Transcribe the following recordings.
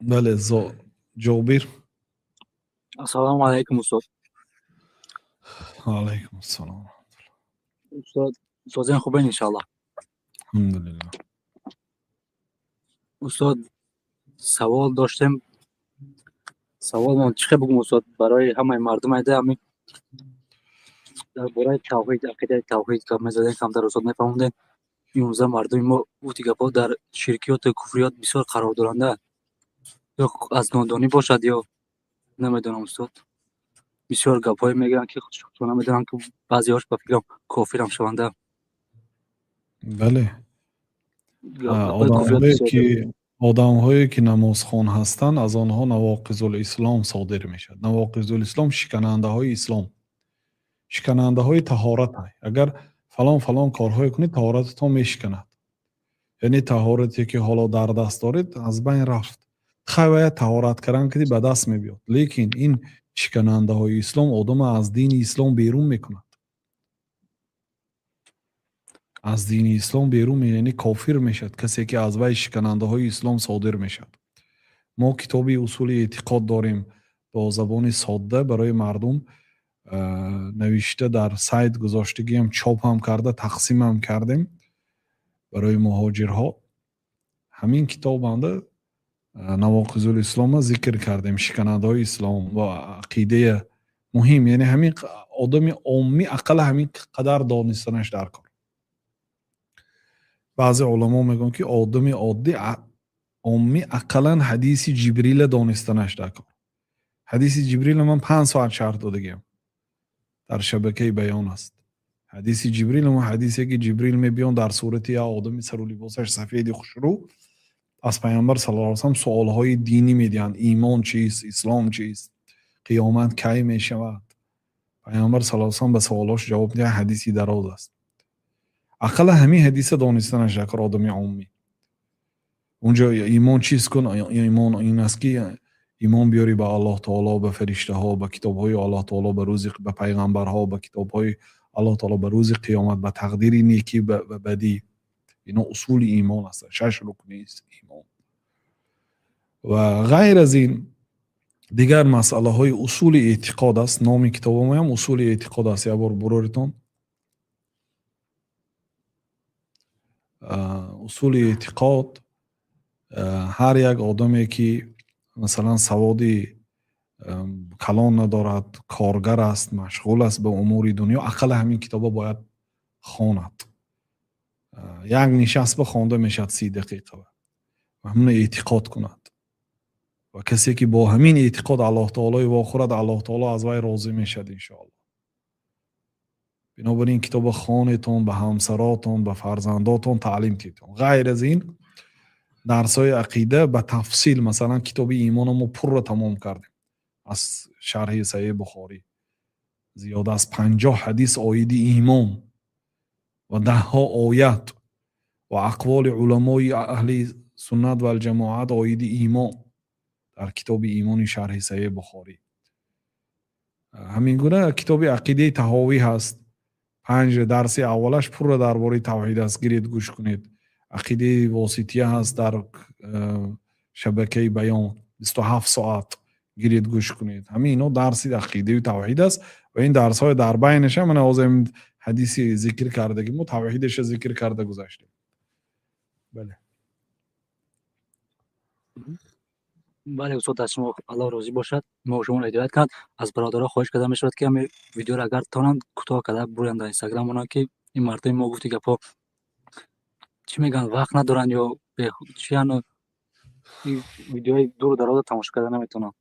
Бале, Ҷобир. Ассалому алайкум, устод. Алайкум ассалом. Устод, созен, хубен, иншаллоҳ? Алҳамдулиллоҳ. Устод, савол доштем. Саволмон чӣ хел бугум, устод, барои ҳамаи мардум айда ҳамин дар бораи тавҳид, ақидаи тавҳид гап мезадем, камтар, устод, мефаҳмондем. Имрӯза мардуми мо, гуфти гапҳо, дар ширкиёту куфриёт бисёр қарор доранда, ё аз нодонӣ бошад, ё намедонам, устод, бисёр гапҳое мегӯянд, ки худшон намедонанд, ки баъзеҳош, ба фикрам, кофирам шаванда. Бале, одамҳое ки намозхон ҳастанд, аз онҳо навоқизул ислом содир мешавад. Навоқизул ислом, шиканандаҳои ислом, шиканандаҳои таҳорат. Агар фалон фалон корҳое кунед, таҳорататон мешиканад, яъне таҳорате ки ҳоло дар даст доред, аз байн рафт. Хай, таҳорат кардан киди ба даст мебиёд, лекин ин шиканандаҳои ислом одама аз дини ислом берун мекунад, аз дини ислом берун, яъне кофир мешавад касе ки аз вай шиканандаҳои ислом содир мешавад. Мо китоби усули эътиқод дорем, бо забони содда барои мардум навишта, дар сайт гузоштагиам, чопам карда, тақсимам кардем барои муҳоҷирҳо. Ҳамин китобанда навоқизул ислома зикр кардем, шиканандаҳои ислом ва ақидая муҳим, яъне ҳамин одами оммӣ ақалла ҳамин қадар донистанаш дар кор. Баъзе уламо мегӯянд, ки одами оддӣ, оммӣ ақаллан ҳадиси Ҷибрила донистанаш дар кор. Ҳадиси Ҷибрила ман 5 соат шарҳ додагиам, дар шабакаи Баён аст. Ҳадиси Ҷибрил ҳамон ҳадисе ки Ҷибрил мебиён дар сурати як одами сару либосаш сафеди хушрӯ, аз Пайғамбар саллаллоҳу алайҳи васаллам суолҳои динӣ медиҳанд: имон чист, ислом чист, қиёмат кай мешавад. Пайғамбар саллаллоҳу алайҳи васаллам ба суолҳош ҷавоб медиҳад. Ҳадиси дароз аст. Ақалла ҳамин ҳадиса донистанаш дар одами оммӣ. Унҷо имон чист кун, имон ин аст ки имон биёрӣ ба Аллоҳ таоло, ба фариштаҳо, ба китобҳои Аллоҳ таоло, ба рӯзи, ба пайғамбарҳо, ба китобҳои Аллоҳ таоло, ба рӯзи қиёмат, ба тақдири некӣ ва бадӣ. Ино усули имон ҳастанд, шаш рукни имон. Ва ғайр аз ин дигар масъалаҳои усули эътиқод аст. Номи китобамоям «Усули эътиқод» аст. Як бор буроритон «Усули эътиқод». Ҳар як одаме ки, масалан, саводи калон надорад, коргар аст, машғул аст ба умури дунё, ақалла ҳамин китоба бояд хонад. Як нишаст ба хонда мешавад, 30 дақиқа, ва ҳамина эътиқод кунад. Ва касе ки бо ҳамин эътиқод Аллоҳ таолои вохӯрад, Аллоҳ таоло аз вай розӣ мешавад, иншоаллоҳ. Бинобар ин китоба хонетон, ба ҳамсаротон, ба фарзандотон таълим тиҳедон. Ғайр аз ин дарсҳои ақида ба тафсил, масалан, китоби имона мо пурра тамом кардем аз шарҳи Саҳеҳи Бухорӣ, зиёда аз 50 ҳадис оиди имон ва даҳҳо оят ва ақволи уламои аҳли суннат валҷамоат оиди имон дар китоби имони шарҳи Саҳеҳи Бухорӣ. Ҳамин гуна китоби ақидаи Таҳовӣ ҳаст, панҷ дарси аввалаш пурра дар бораи тавҳид аст, гиред, гӯш кунед. Ақидаи Восития ҳаст дар шабакаи Баён, 27 соат, гиред, гӯш кунед. Ҳамин ино дарси ақидаю тавҳид аст. Ва ин дарсҳои дар байнаша, мана ҳозир ҳадиси зикр кардаги мо, тавҳидаша зикр карда гузаштем. Бале. Бале, устод, аз шумо Аллоҳ розӣ бошад, мо шуморо ҳидоят кунад. Аз бародаро хоҳиш карда мешавад, ки ҳамин видеоро агар тавонанд, кӯтоҳ карда бурянд дар Инстаграм онанд, ки ин мардуми мо, гуфти гапҳо, чӣ мегӯянд, вақт надоранд ё чияну видеои дуру дароза тамошо карда наметавонанд.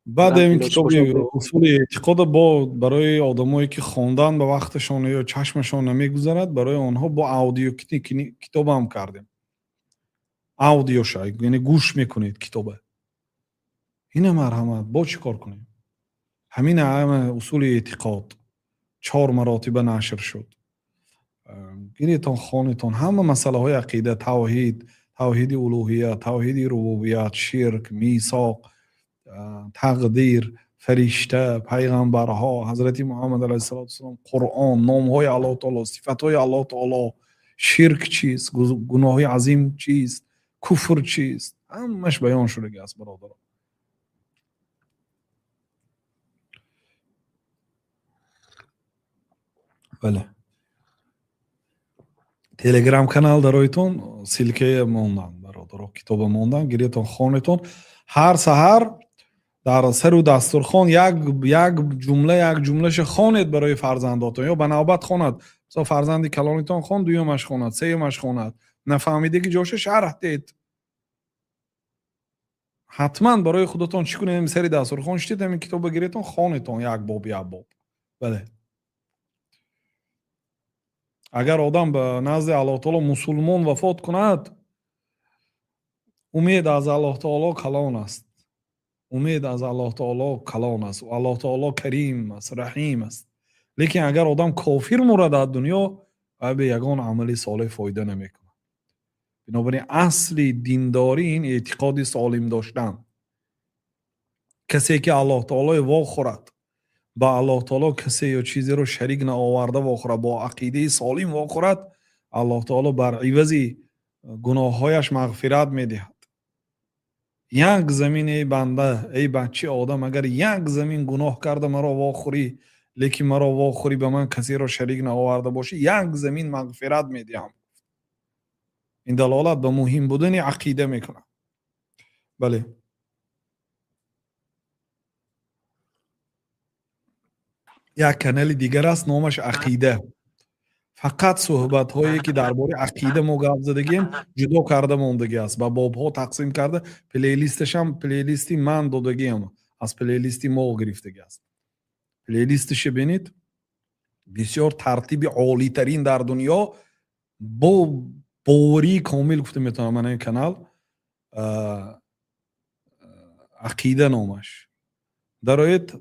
Баъд ин китоби усули эътиқода бо барои одамое ки хондан ба вақташон ё чашмашон намегузарад, барои онҳо бо аудио китобам кардем. Аудиоша, яъне гӯш мекунед китоба. Ина, марҳамат, бо чӣ кор кунем? Ҳамин ама усули эътиқод чор маротиба нашр шуд. Гиретон, хонетон. Ҳама масъалаҳои ақида: тавҳид, тавҳиди улӯҳият, тавҳиди рубубият, ширк, мисоқ, тақдир, фаришта, пайғамбарҳо, Ҳазрати Муҳаммад алайҳиссалоту вассалом, Қуръон, номҳои Аллоҳ таоло, сифатҳои Аллоҳ таоло, ширк чист, гуноҳи азим чист, куфр чист. Ҳамаш баён шудагӣ аст, бародаро. Бале, Телеграм канал дароитон, ссылка мондан, бародаро, китоба мондан, гиретон, хонетон. Ҳар саҳар дар сару дастурхон як як ҷумла, як ҷумлаша хонед барои фарзандотон ё ба навбат хонад. Мисол, фарзанди калонитон хон, дуюмаш хонад, сеюмаш хонад, нафаҳмидаги ҷоша шарҳ дед. Ҳатман барои худатон чӣ кунед? Сари дастурхон шитед, ҳамин китоба гиретон, хонетон як боб, як боб. Бале, агар одам ба назди Аллоҳ таоло мусулмон вафот кунад, умед аз Аллоҳ таоло калон аст, умед аз Аллоҳ таоло калон аст. Аллоҳ таоло карим аст, раҳим аст. Лекин агар одам кофир мурад аз дунё, бе ягон амали солеҳ фоида намекунад. Бинобар ин асли диндорӣ ин эътиқоди солим доштан. Касе ки Аллоҳ таолое вохӯрад, ба Аллоҳ таоло касе ё чизеро шарик наоварда вохӯрад, бо ақидаи солим вохӯрад, Аллоҳ таоло бар ивази гуноҳҳояш мағфират медиҳад. Як замин, эй банда, эй бачи одам, агар як замин гуноҳ карда маро вохӯрӣ, лекин маро вохӯрӣ, ба ман касеро шарик наоварда бошӣ, як замин мағфират медиҳам. Ин далолат ба муҳим будани ақида мекунад. Бале, як канали дигар аст, номаш «Ақида». Фақат суҳбатҳое ки дар бораи ақида мо гап задагием, ҷудо карда мондагӣ аст, ба бобҳо тақсим карда. Плейлисташам плейлисти ман додагиам, аз плейлисти мо гирифтагӣ аст. Плейлисташа бинед, бисёр тартиби олитарин дар дунё, бо боварии комил гуфта метавонам. Мана ин канал, «Ақида» номаш. Дароед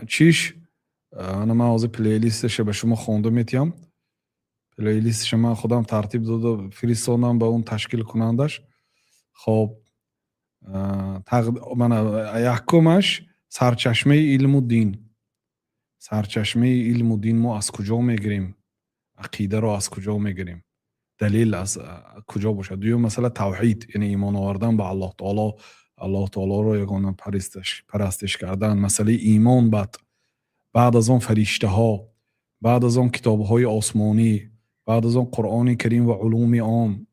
чиш. Ана, ман ҳозир плейлисташа ба шумо хонда метиҳам. Плейлисташа ман худам тартиб дода фиристодам ба он ташкилкунандаш. Хоб, мана, якумаш сарчашмаи илму дин. Сарчашмаи илму дин мо аз куҷо мегирем? Ақидаро аз куҷо мегирем? Далел аз куҷо бошад? Дуюм масъала тавҳид, яъне имон овардан ба Аллоҳ таоло, Аллоҳ таолоро ягона парастиш кардан, масъалаи имон. Баъд аз он фариштаҳо, баъд аз он китобҳои осмонӣ, баъд аз он Қуръони Карим ва улуми он,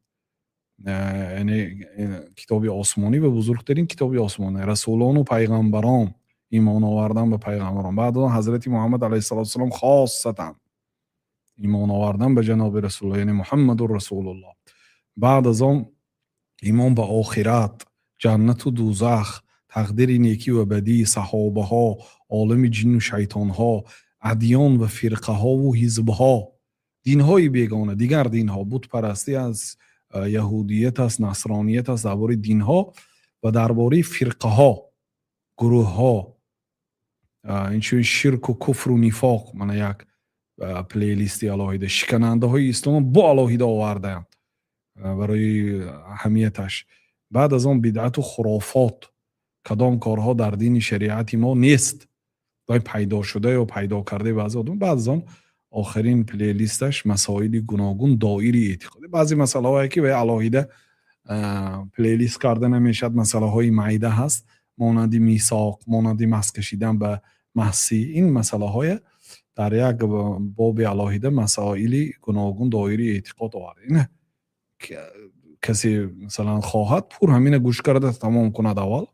яъне китоби осмонӣ ва бузургтарин китоби осмонӣ, расулону пайғамбарон, имон овардан ба пайғамбарон, баъд аз он ҳазрати Муҳаммад алайҳиссалоту вассалом, хосатан имон овардан ба ҷаноби Расулулло, яъне Муҳаммадур Расулуллоҳ, баъд аз он имон ба охират, ҷаннату дузах, тақдири некӣ ва бадӣ, саҳобаҳо, олами ҷинну шайтонҳо, адён ва фирқаҳову ҳизбҳо, динҳои бегона, дигар динҳо, бутпарастӣ аст, яҳудият аст, насроният аст, дар бораи динҳо ва дар бораи фирқаҳо, гурӯҳҳо, инчунин ширку куфру нифоқ. Мана як плейлисти алоҳида. Шиканандаҳои исломо бо алоҳида овардаанд барои аҳамияташ. Баъд аз он бидъату хурофот, кадом корҳо дар дини шариати мо нест, пайдо шуда ё пайдо кардаи баъзе одам. Баъд аз он охирин плейлисташ масоили гуногун доири эътиқодӣ. Баъзе масъалаҳое ки вай алоҳида плейлист карда намешавад, масъалаҳои майда ҳаст, монанди мисоқ, монанди мас кашидан ба маҳсӣ, ин масъалаҳое дар як боби алоҳида, масоили гуногун доири эътиқод овард. Ин касе, масалан, хоҳад, пур ҳамина гӯш карда тамом кунад аввал.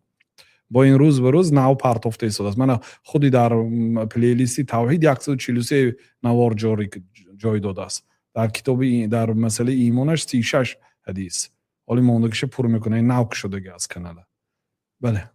Бо ин рӯз ба рӯз нав партофта истодааст. Мана, худи дар плейлисти тавҳид 143 навор ҷой додааст. Дар китоби дар масъалаи имонаш 36 ҳадис. Ҳоли мондагиша пур мекунад, нав кушодаги аз канала. Бале.